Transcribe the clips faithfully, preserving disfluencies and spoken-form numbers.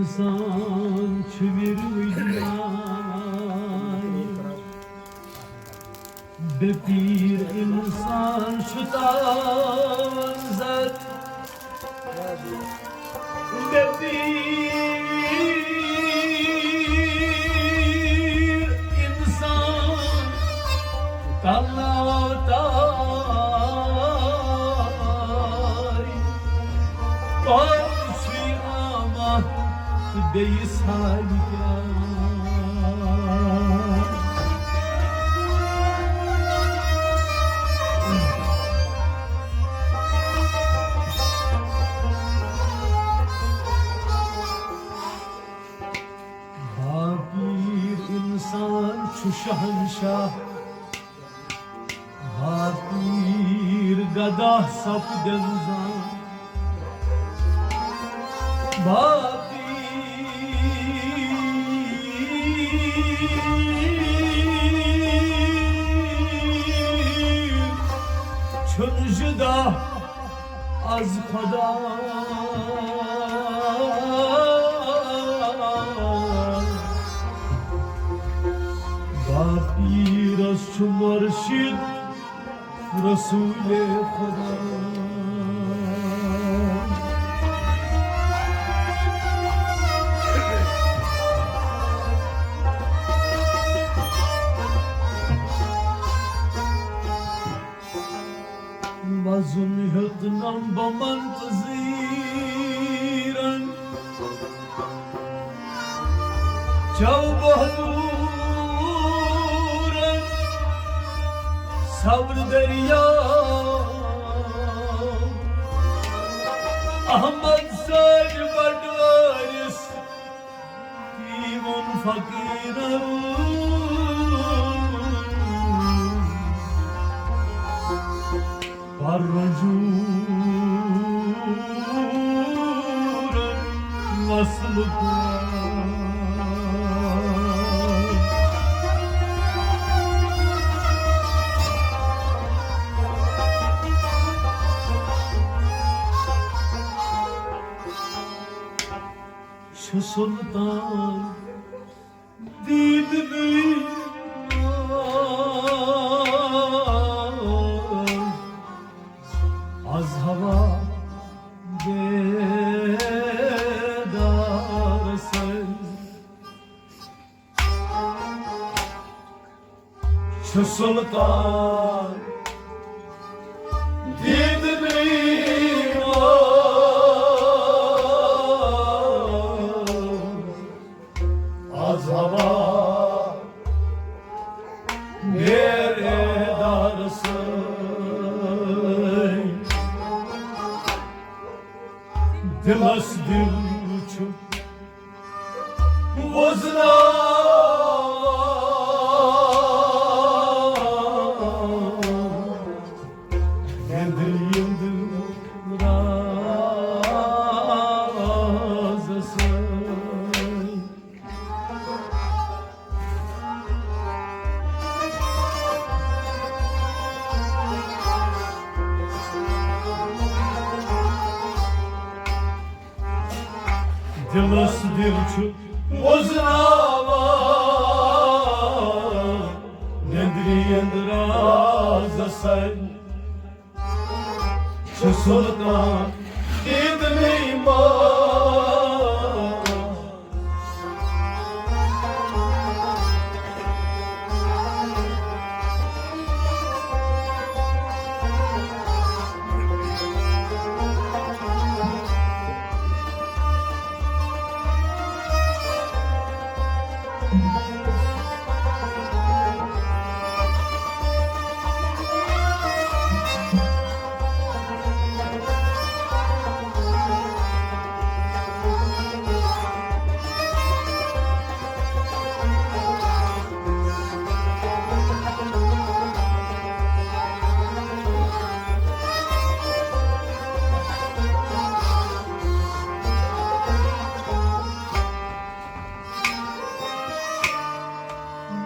انسان چھُ وِروٕنۍ ناے۔ بے پیٖر انسان چھُ تاوَن زد۔ بے پیٖر انسان تلناو تاے۔ پاو چھُے آمہ تہٕ بیٚیہِ سالہِ کیٛاہ؟ باپیٖر انسان چھُ شہنشاہ، باپیٖر گدا سپدن زان۔ باپیٖر چھُنہٕ جُدا از خدا۔ باپیٖرس چھُ مرشد رسول خدا۔ وزُن ہیوٚت نم بہٕ منتظیٖرن۔ چو بہادورن صبر دریا۔ احمد سٲنۍ بٹوٲرِس تی ووٚن فقیٖرن۔ پر رنجورن وصل کن۔ چھُ سلطان دیدنٕے از ہوا بیدار سر۔ چھُ سلطان دیدنٕے از ہوا بیدار سٲنۍ۔ دلس دل چھُ وزناوان نیندرِ یِنٛد راز سٲنۍ۔ دلس دل چھُ وزناوان نیندرِ یِنٛد راز سٲنۍ۔ چھُ سلطان دیدنٕے مان۔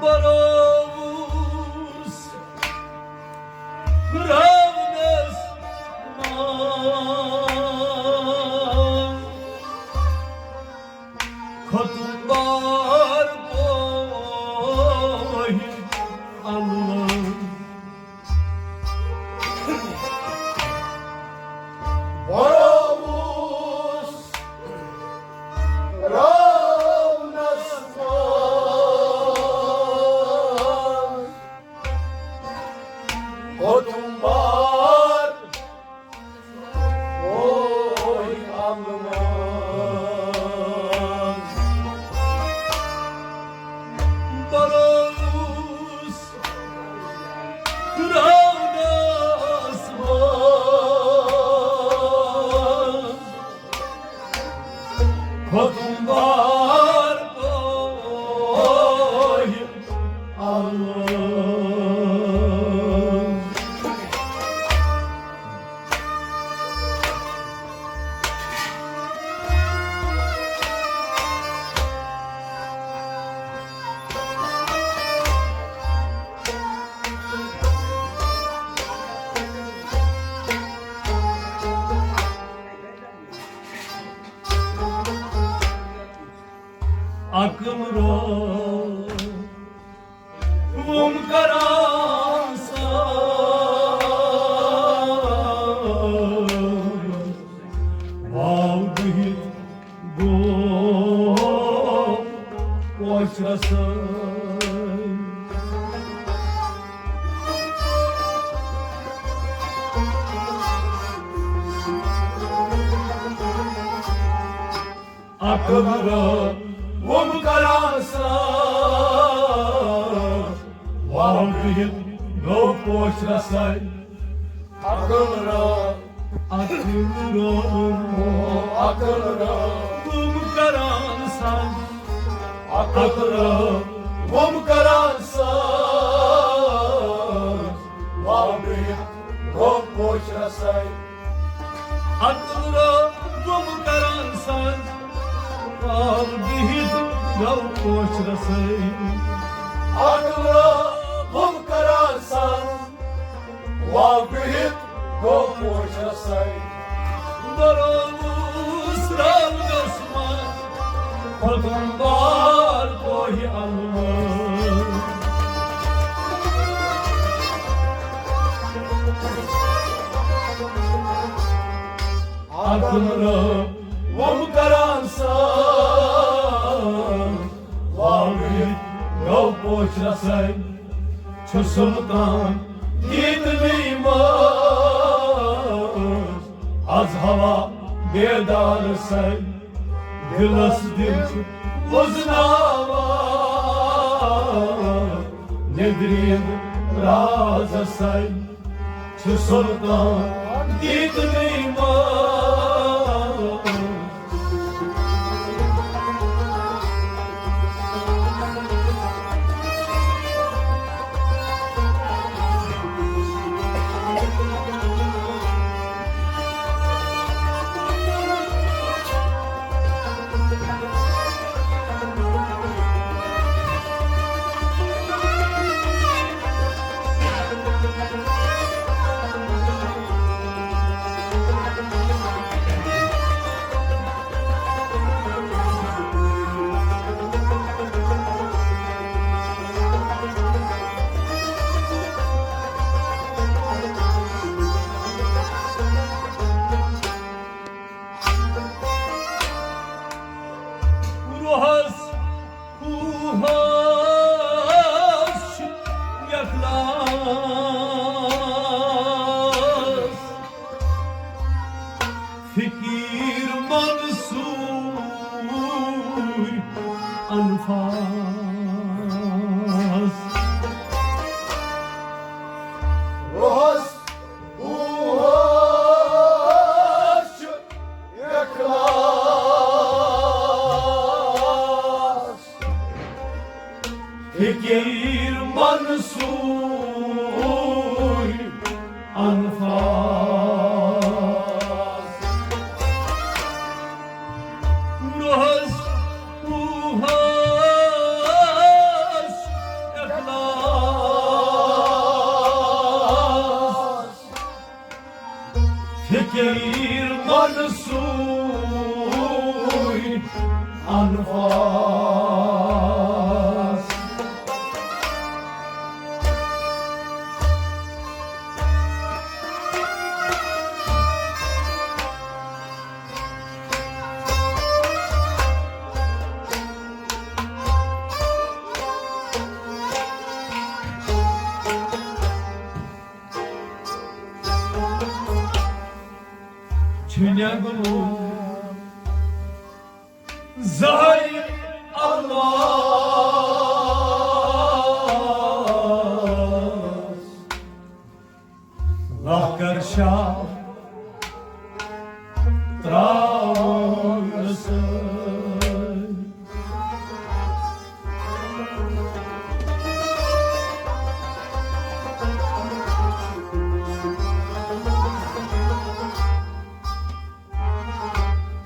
بروس راونس منٛز۔ عقل را وُم کران ساز، واو بِہِتھ گوٚو پوچھ رسٲے۔ عقل را وُم کران ساز، واو بِہِتھ گوٚو پوچھ رسٲے۔ عقل را، عقل را، عقل را وُم کران ساز، عقل را وُم کران ساز، واو بِہِتھ گوٚو پوچھ رسٲے۔ عقل را وُم کران ساز، واو بِہِتھ گوٚو پوچھ رسٲے۔ عقل را وُم کران ساز، واو بِہِتھ گوٚو پوچھ رسٲے۔ بروس رٲوِس منٛز کھوٚتُم بار کوہِ المٲژ۔ عقل را وُم کران ساز، واو بِہِتھ گوٚو پوچھ رسٲے۔ چھُ سُلطان دیدنٕے منٛز از ہوا بیدار سَے۔ دِلس دِل چھُ وُزناوان نیٚدرِیَن رازس سَے۔ چھُ سُلطان دیدنٕے منٛز۔ روحس، روحس چھُ اخلاص، فقیر منصور انفاس۔ روحس، روحس چھُ اخلاص، فقیر منصور انفاس۔ روحس، روحس اخلاص، فقیر منصور انفاس۔ چھُ نٮ۪نٛگلُن زہرِ الماس، لَکَر شاہ ترٛاوُن سۭتۍ۔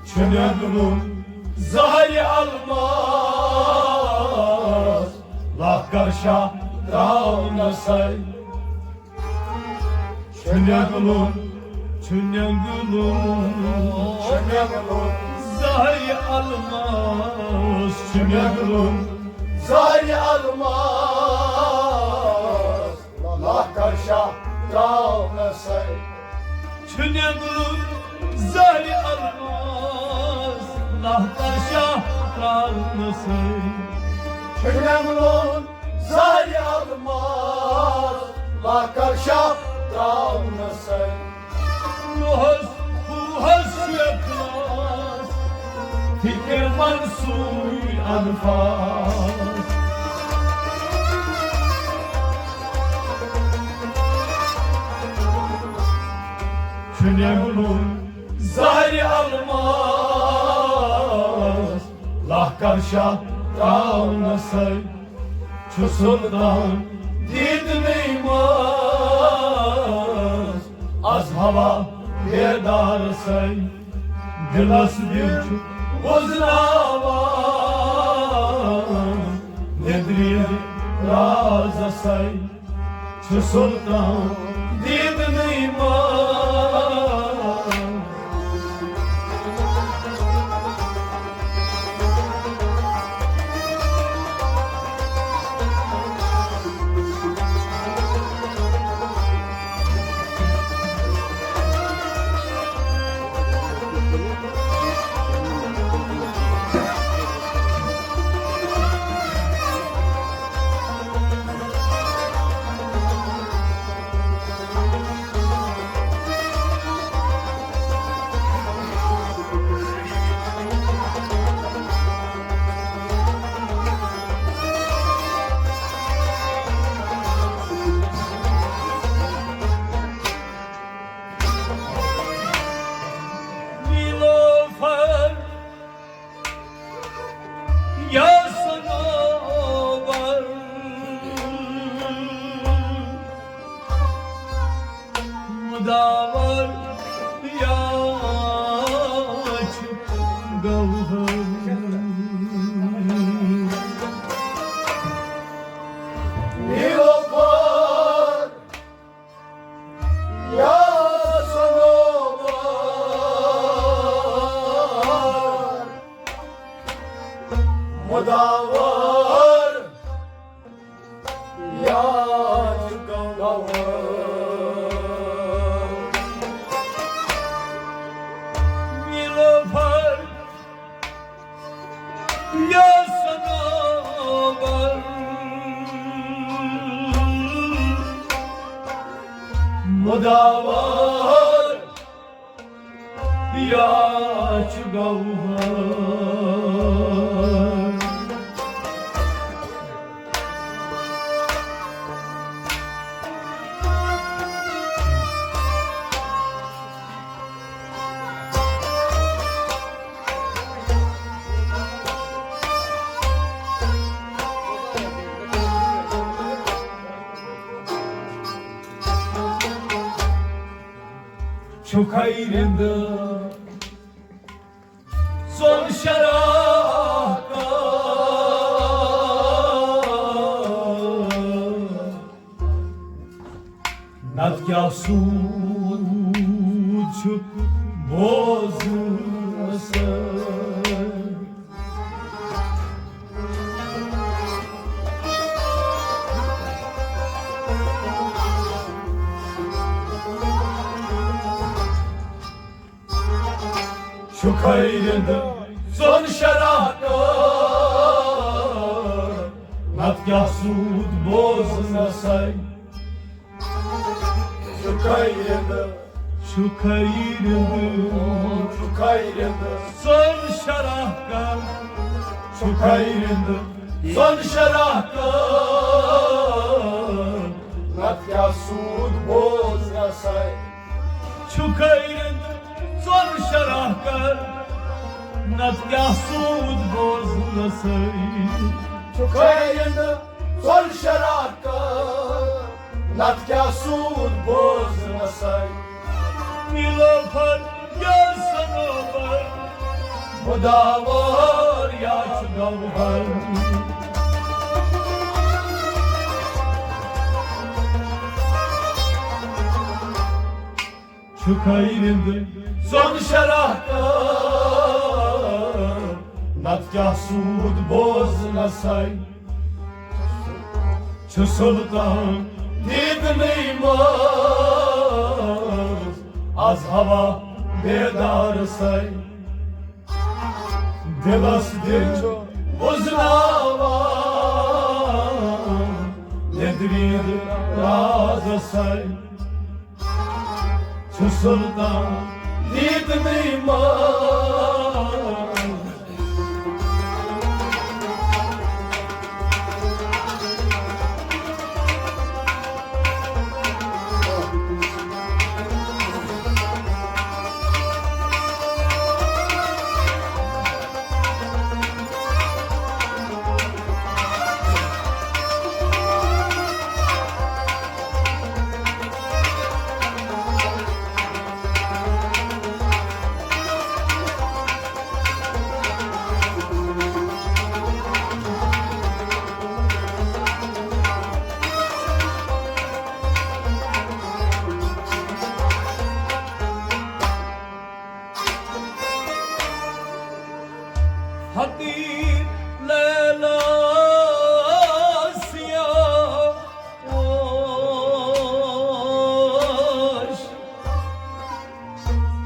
چھُ نٮ۪نٛگلُن زہرِ الماس، لَکَر شاہ ترٛاونَسَے۔ چھُ نٮ۪نٛگلُن، چھُ نٮ۪نٛگلُن، چھُ نٮ۪نٛگلُن زہرِ الماس چھُ مےٚ گُلُن، زہرِ الماس، لَکھ کر شاہ ترٛاونَسَے۔ چھُ مےٚ گُلُن زہرِ الماس، لَکھ کر شاہ ترٛاونَسَے۔ چھُ مےٚ گُلُن زہرِ الماس، لَکھ کر شاہ ترٛاونَسَے۔ روحس، روحس چھُ اخلاص، فکر منصور الفاظ۔ چھُ نِمُن زہرِ الماس، لَکھ کر شاہ ترٛاونَسَے۔ چھُ سلطان دیدنٕے منٛز از ہوا بیدارسَے۔ دِلس دِل چھُ وُزناوان نیٚدرِ رازسَے۔ چھُ سلطان دیدنٕے منٛز۔ نیلوفر یا صنوبر، مداور یا چھُ گوہر۔ نیلوفر یا صنوبر، مداور یا چھُ گوہر۔ نیلوفر یا صنوبر، مداور یا چھُ گوہر۔ چھُ خیرِنٛد ژۄن شراکن، نتہٕ کیٛاہ سوٗد چھُ بوزنس۔ چھُ خیرِنٛد ژۄن شراکن، نتہٕ کیٛاہ سوٗد بوزنسے۔ چھُ خیرِنٛد، چھُ خیرِنٛد، چھُ خیرِنٛد ژۄن شراکن، چھُ خیرِنٛد ژۄن شراکن، نتہٕ کیٛاہ سوٗد بوزنسے۔ چھُ خیرِنٛد ژۄن شراکن، نتہٕ کیٛاہ سوٗد بوزنسے۔ چھُ خیرِنٛد ژۄن شراکن، نتہٕ کیٛاہ سوٗد بوزنسے۔ نیلوفر یا صنوبر، مداور یا چھُ گوہر۔ چھُ خیرِنٛد ژۄن شراکن، نتہٕ کیٛاہ سوٗد بوزنسے چھُ سلطان دیدنٕے منٛز از ہوا بیدار سے۔ دلس دل چھُ وُزناوان نیٚدرِ رازسے۔ چھُ سلطان دیدنٕے منٛز۔ فقیر لیلا سیاہ اوس،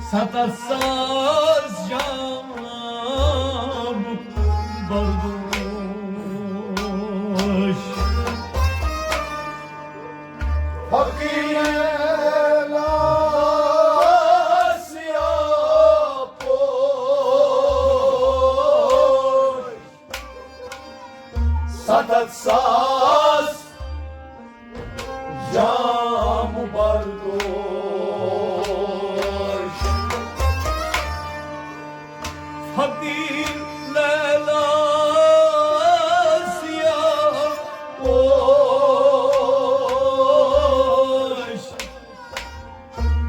ستتھ ساس جام بردوش۔ فقیر لیلا سیاہ پوش، ستتھ ساس جام بردوش۔ فقیر لیلا سیاہ پوش،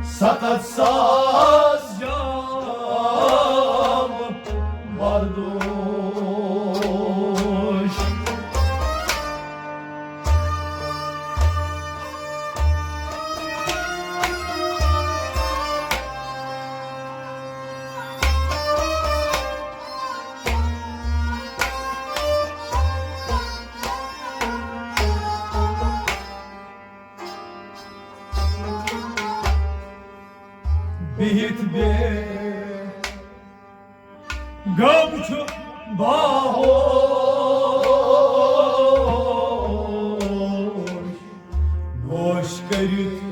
ستتھ ساس جام بردوش۔ بِہِتھ بے غم چھُ باہوش، گوش کٔرِتھ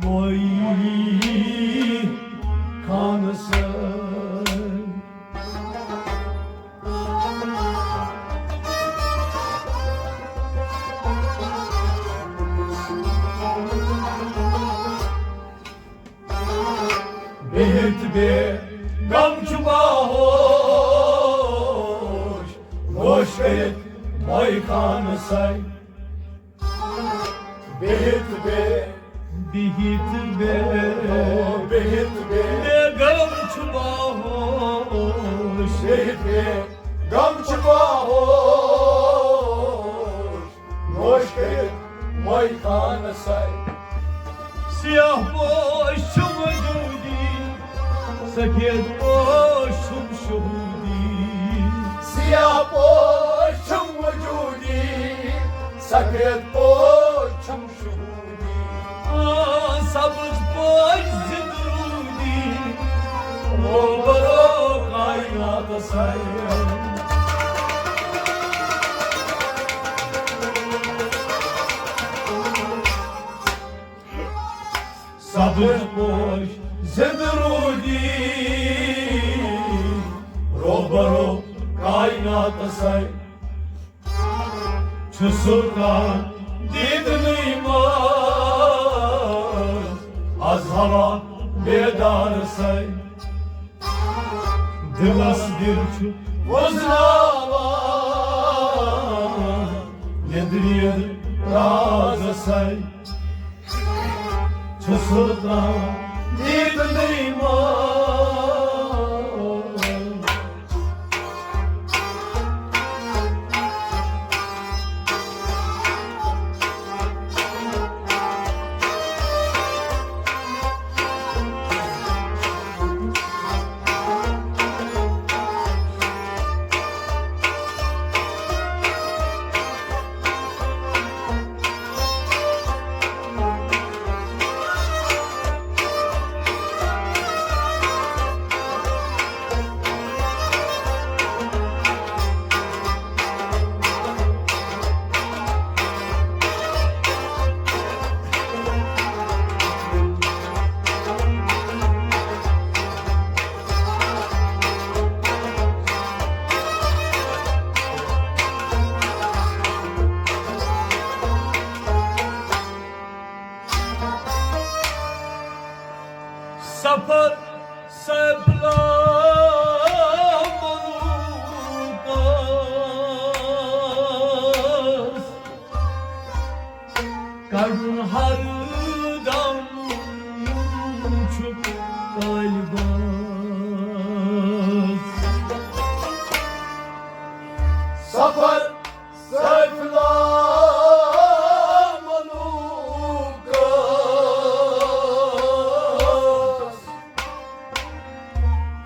مویی خانہٕ سۭتۍ۔ بِہِتھ بے غم چھُ باہوش، گوش کٔرِتھ مویی خانہٕ سۭتۍ۔ بِہِتھ بے، بِہِتھ بے، بِہِتھ بے، بے غم چھُ باہوش۔ بِہِتھ بے غم چھُ باہوش، گوش کٔرِتھ مویی خانہٕ سۭتۍ۔ سیاہ پوش چھُم وجودی، سفید پوش چھُم شہودی۔ سیاہ پوش چھُم وجودی، سفید پوش چھُم شہودی۔ آ، سبز پوش زِندٕ روٗدی، روبرو کائنات سایہِ۔ سبز پوش زِندٕ روٗدی، روبرو کائنات سایہِ۔ چھُ سلطان دیدنٕے منٛز از ہوا بیدار سایہِ۔ دلس دل چھُ وُزناوان نیٚدرِ راز سایہِ۔ چھُ سلطان دیدنٕے منٛز۔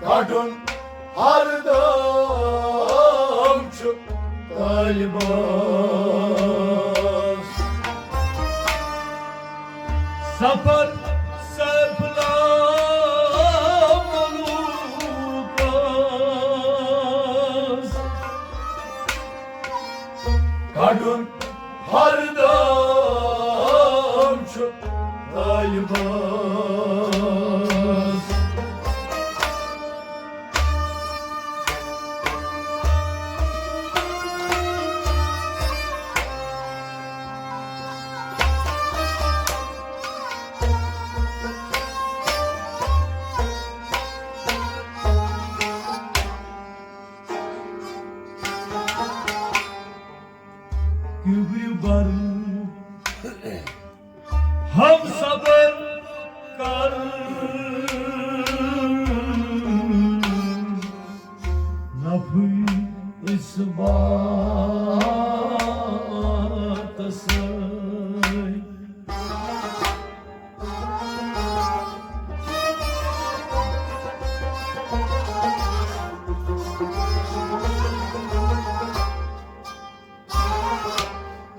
کڑُن ہر دم چھُ طالبس۔ سفر سیف اللہ ملوکس کڑُن ہر دم چھُ طالبس۔ کبر بر ہم صبر کر، نفع اس بات سے۔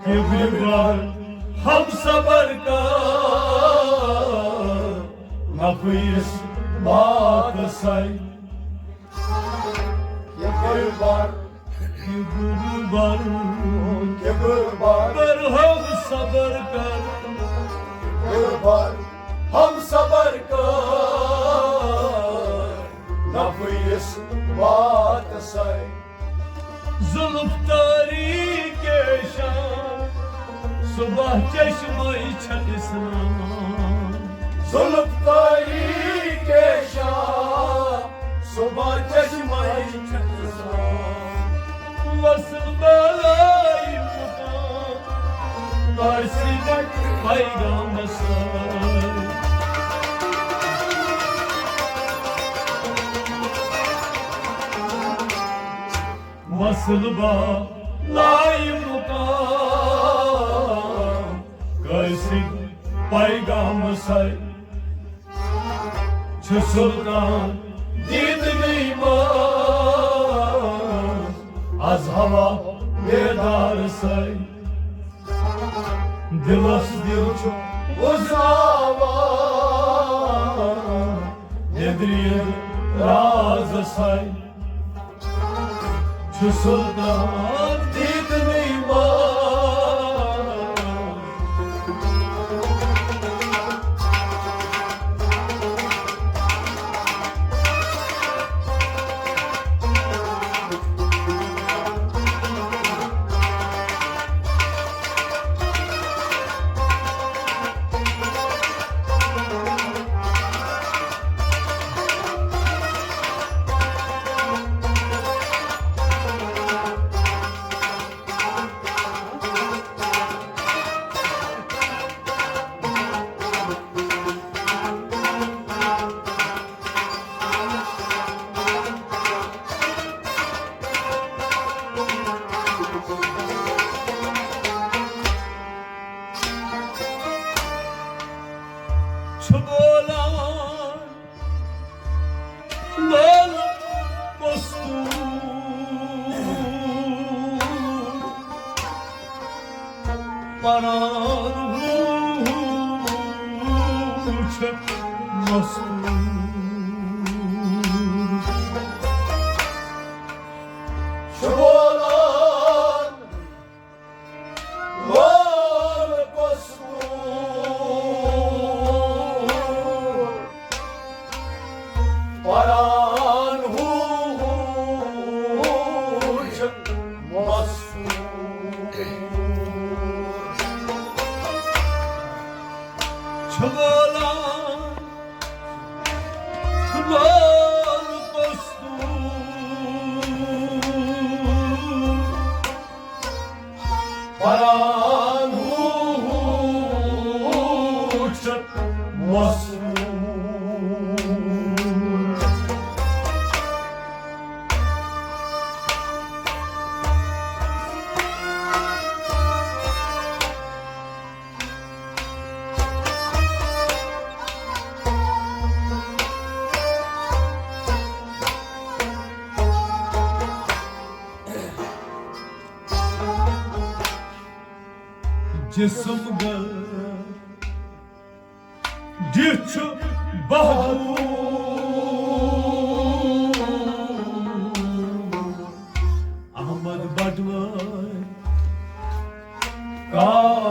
کبر بر ہم صبر کر، نفع اس بات سے۔ کبر بر، کبر بر، کبر بر، بر ہم صبر کر، کبر بر ہم صبر کر، نفع اس بات سے۔ زلف تاری کے شام، صبح چشمہ چھل اسلام۔ زلف تاری کے شام، صبح چشمہ چھل اسلام۔ وصل بالای مقام، قاصد پیغام سر۔ وصل بالای مقام، قاصد پیغام سر۔ چھُ سلطان دیدنی ما، از ہوا بیدار سر۔ دلس دل چھُ وُزناوان، نیدرین راز سر۔ چھُ سلطان دیدنی ما۔ چھُ بولان لول پستوٗر، پران ہُہ چھُ مستوٗر۔ چھُ بولان لول پستوٗر، پران ہُہ چھُ مستوٗر۔ چھُ بولان جسم گنڈِتھ چھُ بہادُر احمد بٹوٲرۍ کارسٲنۍ۔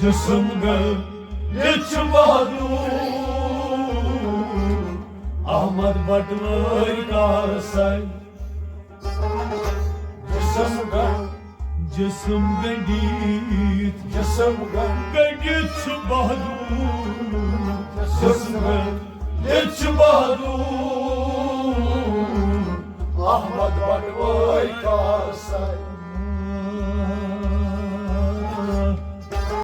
جسم گنڈِتھ چھُ بہادُر احمد بٹوٲرۍ کارسٲنۍ۔ جسم گنڈ جسم گنڈِتھ جسم گنڈ گنڈِتھ چھُ بہادُر۔ جسم گنڈِتھ چھُ بہادُر احمد بٹوٲرۍ کارسٲنۍ۔